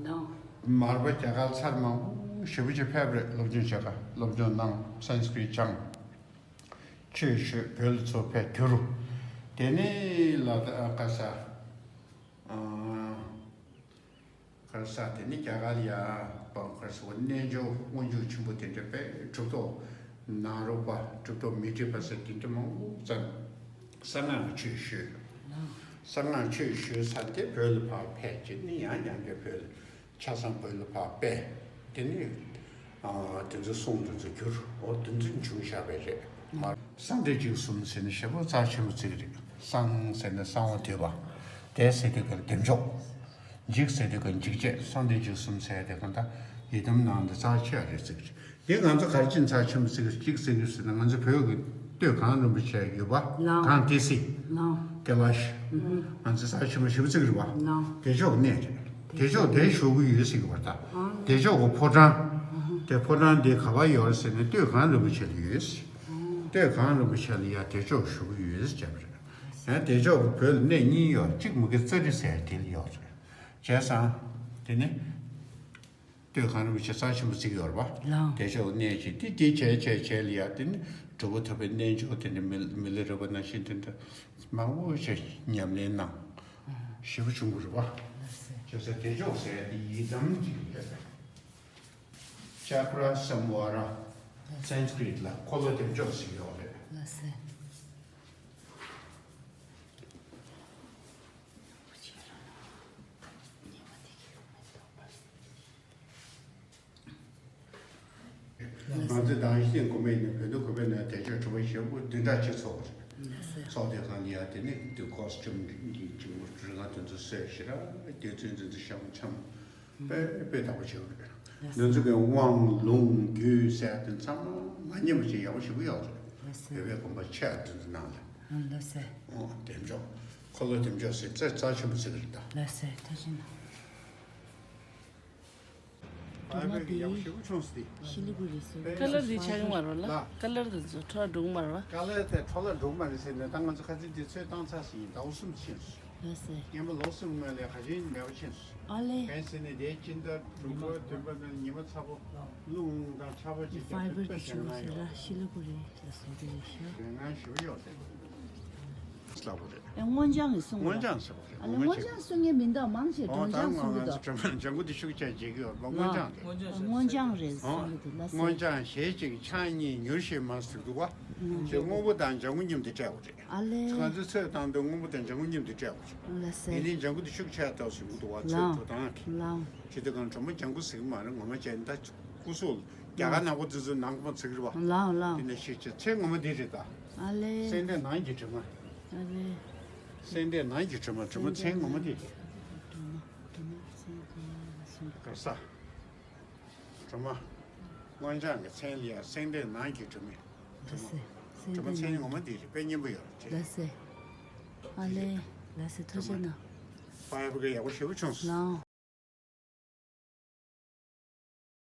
ལའང་། མར་པ་རྒྱ་གར་ཚར་མང་པོ་ཞེ་པོ་ཅིག་ཕེབས་རེད། སློབ་སྦྱོང་བྱེད་ག་སློབ་སྦྱོང་གནང་སན་སི་ཀྲིད་སྦྱངས། ཆོས་ཞུས་བོད་ལ་ཚུར་ཕེབས་བསྒྱུར། དེ་ནས་ལ་ད་ག་ས། ཨ། ག་རེ་ཟ་དེ་ནི་རྒྱ་གར་ལ་ཡ་པང་ག་རེ་ཟ་བ་རྣལ་འབྱོར་སྔོན་འཇུག་ཆེན་པོ་དེ་འདྲ་དཔེ་གྲུབ་ཐོབ་ནཱ་རོ་པ་གྲུབ་ཐོབ་མཻ་ཏྲི་པ་ཟེར་དེ་འདྲ་མང་པོ་བརྩམས། གསང་སྔགས་ཀྱི་ཆོས་ཞུས། གསང་སྔགས་ཆོས་ཞུས་ཚར་ཏེ་བོད་ལ་ཕར་ཕེབས་རྗེས་ནི་ཡང་ཡང་བསྐྱར་བོད་ལ་ཆ་ཚང་བོད་ལ་ཕར་ཕེབས། དེ་ནི་ཨ་དེ་ཚོ་གསུང་དེ་ཚོ་བསྒྱུར། འོ་དེ་ཚོ་བྱུང་བཞག་པ་རེད། མ་གསང་བདེ་འཇིགས་གསུམ་ཟེར་ནི་ཞེ་པོ་རྩ་ཆེན་པོ་བརྩི་གི་རེད། གསང་ཟེར་ནི་གསང་བ་འདུས་པ། བདེ་ཟེར་དུས་ཀྱི་བདེ་མཆོག་འཇིགས་ཟེར་དུས་ཀྱི་འཇིགས་བྱེད། གསང་བདེ་འཇིགས་གསུམ་ཟེར་དེ་ག་ད་ ཡི་དམ་ནང་དུ་རྩ་ཆེ་བ་རེད་ཟེར་གི་རེད། དེ་ང་ཚོ་ག་རེ་བྱས་ནས་རྩ་ཆེན་པོ་བརྩི་གི་རེད། གཅིག་བརྩི་གི་རེད་ཟེར་ན། ང་ཚོ་བོད་ཀྱི་སྟོད་གངས་རིན་པོ་ཆེ་ཡོད་པ། ལའོ། གངས་ཏི་སེ། ལའོ། ཀེ་ལ་ཤི། ཨུ་ཧུ། ང་ཚོ་རྩ་ཆེན་པོ་ཞེ་པོ་བརྩི་གི་རེད་པ། ལའོ། བདེ་མཆོག་གི་གནས་རེད། བདེ་མཆོག་དེར་བཞུགས་ཀྱི་ཡོད་ཟེར་གི་པ་ད། ཨང་། བདེ་མཆོག་གི་ཕོ་བྲང་། ཨུ་ཧུ། དེ་ཕོ་བྲང་དེ་ག་པར་ཡོད་རེད་ཟེར་ན། སྟོད་གངས་རིན་པོ་ཆེ་ལ་ཡོད་ཟེར། ཨང་། སྟོད་གངས་རིན་པོ་ཆེ་ལ་ཡ་བདེ་མཆོག་བཞུགས་ཀྱི་ཡོད་ཟེར་བྱས་པ་རེད། ཡང་བདེ་མཆོག་གི་བོད་ལ་གནས་གཉིས་ཡོད། གཅིག་མུ་གེ་ཙཱ་རི་ཟེར་དེ་ལ་ཡོད་རེད། བྱས་ཙང་དེ་ནི་སྟོད་གངས་རིན་པོ་ཆེ་རྩ་ཆེན་པོ་བརྩི་གི་ཡོད་རེད་པ། ལའོ། བདེ་མཆོག་གནས་ཅིག་དེ་དེ་བྱས་བྱས་བྱས་ལ་ཡ་དེ་ནི་གྲུབ་པ་ཐོབ་པའི་རྣལ་འབྱོར་དེ་ནི་མི་མི་ལ་རས་པ་ནང་བཞིན་དེ་འདྲ་མང་པོ་ཞིག་ཉམས་ལེན་གནང་། ཞེ་པོ་བྱུང་གི་རེད་པ། ལགས་སོ། བྱས་ཙང་བདེ་མཆོག་ཟེར་དེ་ཡི་དམ་ཅིག་རེད། ཅཀྲ་སམ་བྷ་ར། སན་སྐྲིཏ་ལ་འཁོར་ལོ་བདེ་མཆོག་ཟེར་གྱི་ཡོད་རེད། ལགས་སོ། ང་ཚོ་དང་ཤེས་དགོས་པ་ཡིན་ན། བོད་དུ་དགོན་པའི་ནང་བདེ་མཆོག་སྒྲུབ་པ་ཞེ་པོ་བདུན་ཕྲག་གཅིག་ཚོགས་པ་རེད། ལགས་སོ། ཚོགས་དེ་གང་ལ་ཡ་དེ་ནི་དུས་ཁོག་བཅུ་གཅིག་པོ་རི་ཁ་དེ་ཚོ་གསོས་ཞེ་དྲག་དེ་ཚོའི་འདི་ཚོ་ཤམ་འཆམ་དཔེ་དཔེ་དག་པོ་བྱེད་དགོས་རེད། ལགས་སོ། འདི་ཚོ་གི་དབང་ལུང་རྒྱུད་ཟེར་དེ་ཚང་མ་མ་ཉམས་པ་ཞིག་ཡག་པོ་ཞེ་པོ་ཡོད་རེད། ལགས་སོ། བོད་པའི་དགོན་པ་ཆེ་བ་དེ་ཚོ་ནང་ལ། ཨ། ལགས་སོ། ཨོ། བདེ་མཆོག་འཁོར་ལོ་བདེ་མཆོག་ཟེར་རྩ་རྩ་ཆེན་པོ་ཟེར་གི་རེད་ད། ལགས་སོ། ཐུགས་རྗེ་གནང་། ཕ་ཡི་པེ་གི་ཡག་པོ་ཞེ་པོ་བྱུང་སོང་དེ། ཤི་ལི་གུ་རི་སུ། ཀ་ལར་དེ་ཆགས་ཀྱི་མ་རེད་ལ། ལ། ཀ་ལར་དེ་ཚོ་འཕྲོ་བརླག་འགྲོ་གི་མ་རེད་བ། ཀ་ལར་དེ་འཕྲོ་བརླག་འགྲོ་གི་མ་རེད་ཟེར་ནས། ད་ང་ཚོ་ཁ་སང་དེ་ཚོས་བཏང་ཚར་ཟིན། ཟླ་བ་གསུམ་ཕྱིན་སོང་། ལགས་སོ། སྔོན་མ་ལོ་གསུམ་སྔོན་ལ་ཁ་ཆེམས་མེད་པ་ཕྱིན་སོང་། ཨ་ལེ། གང་ཡིན་ཟེར་ན་དེའི་སྤྱི་ཟླ་དྲུག་པ་བདུན་པ་ནང་ཉི་མ་ཚ་པོ་རླུང་དང་ཆར་པ་ཅིག་བརྒྱབ་སྟེ་དཔེ་ཞེ་དྲག་ཡོད། ཤི་ལི་གུ་རི་ལ་སོང་དེ་རེད་ཤག། རེ་ང་ཞུ་ཡོད་རེད། ལབ་པ་རེད། ཨེ། སྔོ་ལྗང་གི་གསུང་གི་རེད། སྔོ་ལྗང་ཟེར་བ་རེད། ཨ་ལེ། སྔོ་ལྗང་གསུང་མཁན་མི་འདུག་མང་ཆེ་ཨོ། སྒྲོལ་ལྗང་གསུང་གི་འདུག་ད་ང་ང་ཚོ་སྒྲོལ་མ་ལྗང་གུ་དེ་ཤུགས་ཆེ་བྱེད་ཀྱི་ཡོད་པ། སྔོ་ལྗང་རེད། སྔོ་ལྗང་རེད་གསུང་གི་འདུག་ལ། སྔོ་ལྗང་ཞལ་གཅིག་ཕྱག་གཉིས་མྱུར་ཞེས་མ་ཟེར་འདུག་བ། ཨ། དེ་སྔོན་པོ་དང་ལྗང་གུ་མཉམ་དུ་སྤྲད་པ་རེད། ཨ་ལེ། ང་ཚོས་ཚོད་བཏང་དུས་སྔོན་པོ་དང་ལྗང་གུ་མཉམ་དུ་སྤྲད་པ་རེད། ལགས་སོ། ཡིན་ནའི་ལྗང་གུ་དེ་ཤུགས་ཆེ་ལྟ་བུ་ཟེར་གྱི་འདུག་བ། ཚོད་ལའོ། འགྲོ་སྟངས་ཀྱི། ལའོ། ཇི་ལྟར་གང་སྒྲོལ་མ་ལྗང་གུ་ཟེར་གྱི་མ་རེད། ངོ་མ་བྱས་ན་ད་སྐུ་གཟུགས་རྒྱ་གར་ནག་པོ་དེ་ཚོ་ནང་པ་ཚིག་རེད་བ། ལའོ་ལའོ། དེ་ནས་ཤེས་བྱ་མཚན་ངོ་མ་འདི་རེད་ད། ཨ་ལེ། སེང་ལྡེང་ནགས་ཀྱི་སྒྲོལ་མ། ཨ་ལེ། སེང་ལྡེང་ནགས་ཀྱི་སྒྲོལ་མ། སྒྲོལ་མ་མཚན་ངོ་མ་འདི་རེད། སྒྲོལ་མ། སྒྲོལ་མ་མཚན་ངོ་མ་ཟེར། ག་ས། སྒྲོལ་མ། སྔོ་ལྗང་གི་མཚན་ལ་ཡ་སེང་ལྡེང་ནགས་ཀྱི་སྒྲོལ་མ། ལགས་སོ། སྒྲོལ་མ། སེང་ལྡེང་མཚན་ངོ་མ་འདི་རེད། དཔེ་སྙན་པོ་ཡོད་རེད། ལགས་སོ། ཨ་ལེ། ལགས་སོ། ཐུགས་རྗེ་གནང་། ཕ་ཡི་པེ་གི་ཡག་པོ་ཞེ་པོ་བྱུང་སོང་། ལའོ།